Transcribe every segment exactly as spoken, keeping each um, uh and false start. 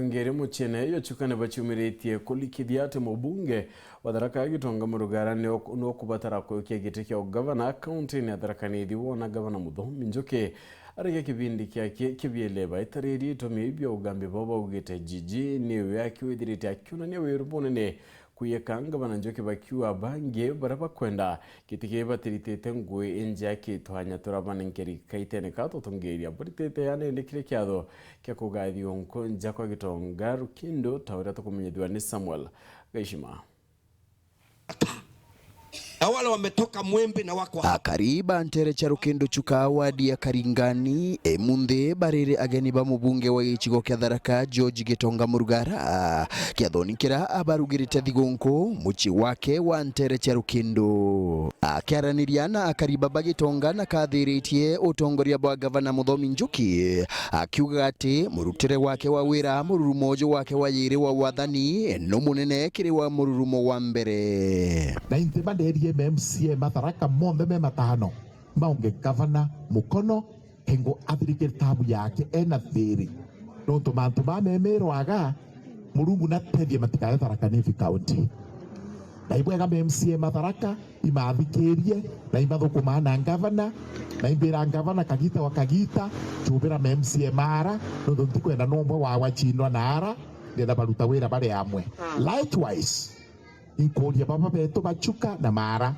Ngeri muciene yo Chuka ni baciumiritie kurikithia ati mubunge wa Tharaka Gitonga Murugara ni ok-, ni ukubatara kuikia giti kia ugavana kaunti-ini ya Tharaka Nithi, wona gavana Muthomi Njuki arikia kibindi kiake kibieleba itariri itumi bia ugambi bau baugite Jiji niwe akiwithirite akiunania wiru bunene kuyeka ngavana Njuki bakiuga bangi baria bakwenda giti kii batiritite ngui injea kitwanya turabanenkeri kaitene ka tutongeria baritite yanendekire kiatho kia kugathia unku nja kwa Gitonga Rukindo ta uria tukumenyithua ni Samuel Gaishima. Na wale wametoka Mwembe na wako hapa. Akari ba ntere cia Rukindo Chuka wadi ya Karingani, emunthi bariri ageni ba mubunge wa gicigo kia Tharaka, George Gitonga Murugara, kiathoni kiria abarugirite thigunku mucii wake wa ntere cia Rukindo. Akiaraniria na akari baba Gitonga na kathiritie utongoria bwa gavana Muthomi Njuki, akiuga ati murutire wake wa wira, mururumo uju wake wa yiri wa wathani, no munene kiri wa mururumo wa mbere. Na inti banderie M C A ma Tharaka monthe me matano maunge gavana mukono, hingo athirikire tabu yake ena thiri. Nontu mantu ma memirwaga, Murungu natethie matikae Tharaka Nithi County. Na ibwega ma M C A ma Tharaka imathikirie, na imathukumaa na ngavana, na imbira ngavana kagita wa kagita, chubira ma M C A mara, nontu ntikwenda nomba wawa chindwa na ara, ngenda baruta wira bari amwe. Likewise, inkuria baba betu ba Chuka na mara,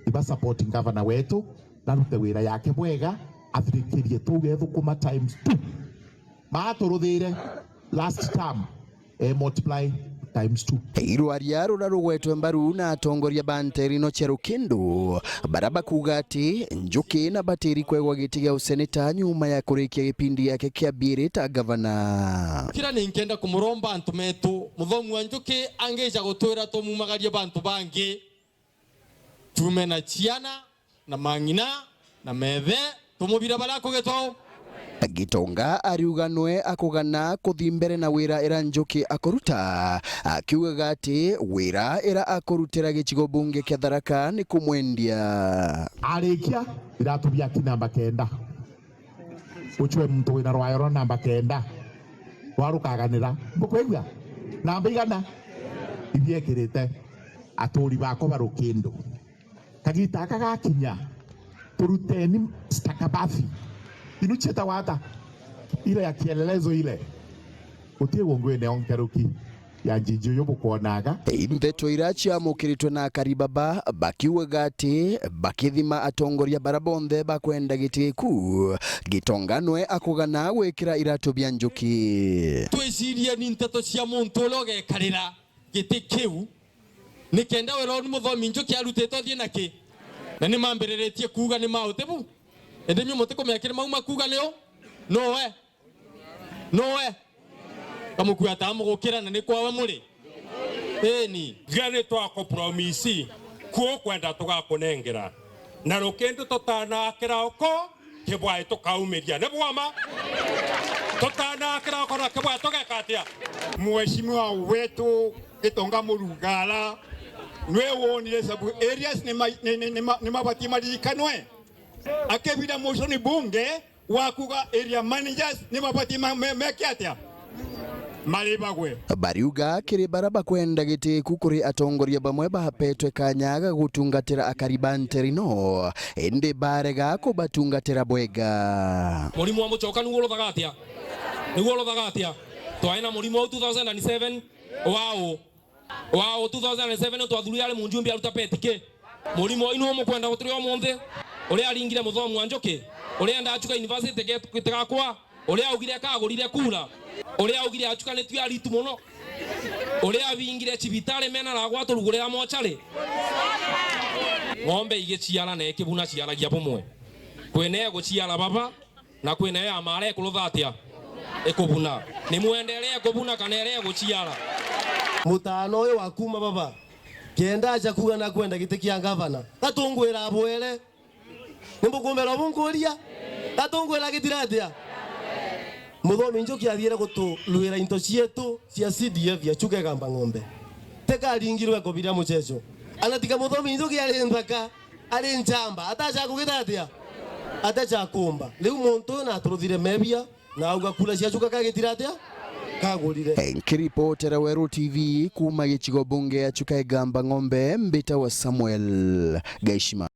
iba support ngavana wetu, narute wira yake bwega, athirikirie tuge thukuma times two. Maturuthire last term, eh, multiply times two. Irwaria ruria rugwetwe mbaru na atongoria ba nterino cia Rukindo, baria bakuga ati Njuki na batiri kwegwa giti gia useneta nyuma ya kurikia gipindi giake kia biiri ta gavana. Kira ninkenda kumuromba antu metu, Muthomi wa Njuki angija gutwira tumumagarie bantu bangi, tume na ciana, na mang'ina, na methe, tumubira baria akugitwa u. Gitonga ariuga nwe akugana kuthi mbere na wira ira Njuki akuruta, akiugaga ati wira ira akurutira gicigo bunge kia Tharaka ni kumwendia. Arikia, iratu biaki namba kenda. Uchwe muntu wina rwayo rwa namba kenda. Rwarukaganira. Mbukwigua? Namba igana? Ibiekirite. Aturi bakwa ba Rukindo. Kagita aka gakinya, turuteni stakabadhi. Inu cietagwa ata? Ile ya kielelezo ile. Guti gungu ine onkeruki ya njiji uyu bukwonaga. Nteto ira ciamukiritwe na akari baba bakiugaga ati bakithima atongoria bara bonthe bakwenda giti giku, Gitonga nwe akugana gwikira iratu bia Njuki. Twicirie ni nteto cia muntu uria ugekarira giti kiu, nikenda wira uu ni Muthomi Njuki arutite uthii na ki? Na ni mambiriritie kuuga ni mauti bu? Indi nywe mutikumenya kiri mau makuuga ni u? Nuwe? Nuwe? Kamukua ta mugukira na ni kwawe muri? Ini. Tiga ni twakupromisi, kuo kwenda tugakunengera. Na Rukindo tutanakira uko, kibwai tukaumiria. Ni bwoma? Tutanakira uko na kibwai tugeka atia? Mheshimiwa wetu Gitonga Murugara, nwe wonire sabu areas ni ma-, ni, ni, ni ma-, ni mabati maririkanwe. Akebira motion bunge, wa kuga area managers ni mabati ma-, me-, meke atia? Maribagwe. Bariuga kiri bara bakwenda giti ku kuri atongoria bamwe bapetwe kanya ga gutungatira akari ba nterino, indi barega kubatungatira bwega. Murimo wa mucoka niguo uruthaga atia? Niguo uruthaga atia? Twari na murimo uu two thousand and seven, wao Wao two thousand and seven twathurire ari mujumbe aruta peti ki? Murimo inu umukwenda guturi umunthi, uria aringire Muthomi wa Njuki, uria enda Achuka University get-, gitigakwa, uria augire akagurire kura, uria augire Achuka ni twi aritu muno, uria abingire cibitari mena ragwa turugurira mochari. Ng'ombe igiciara na ikibuna ciaragia bumwe. Kwina iguciara baba, na kwina ya mara ikurutha atia? Ikubuna. Ni mwendelee kubuna kana iria iguciara? Mutaana uyu wa kuuma baba, kenda aja kuuga nakwenda giti kia ngavana, gatungwira abwere. Ni mbukumbera ubunkuria? Gatungwira gitira atia? Muthomi Njuki athiire guturwira into cietu cia C D F ya Chuka Igamba Ng'ombe. Teka aringirwe kubira muceco. Ana tiga Muthomi Njuki ari nthaka. Ari njamba, atacha kugita atia? Atacha kumba. Riu muntu uyu naturuthire mebia, na auga kura cia Chuka kagitira atia? kagurire. Nkiripotera Weru T V kuuma gicigo bunge ya Chuka Igamba Ng'ombe, mbita wa Samuel Gaishima.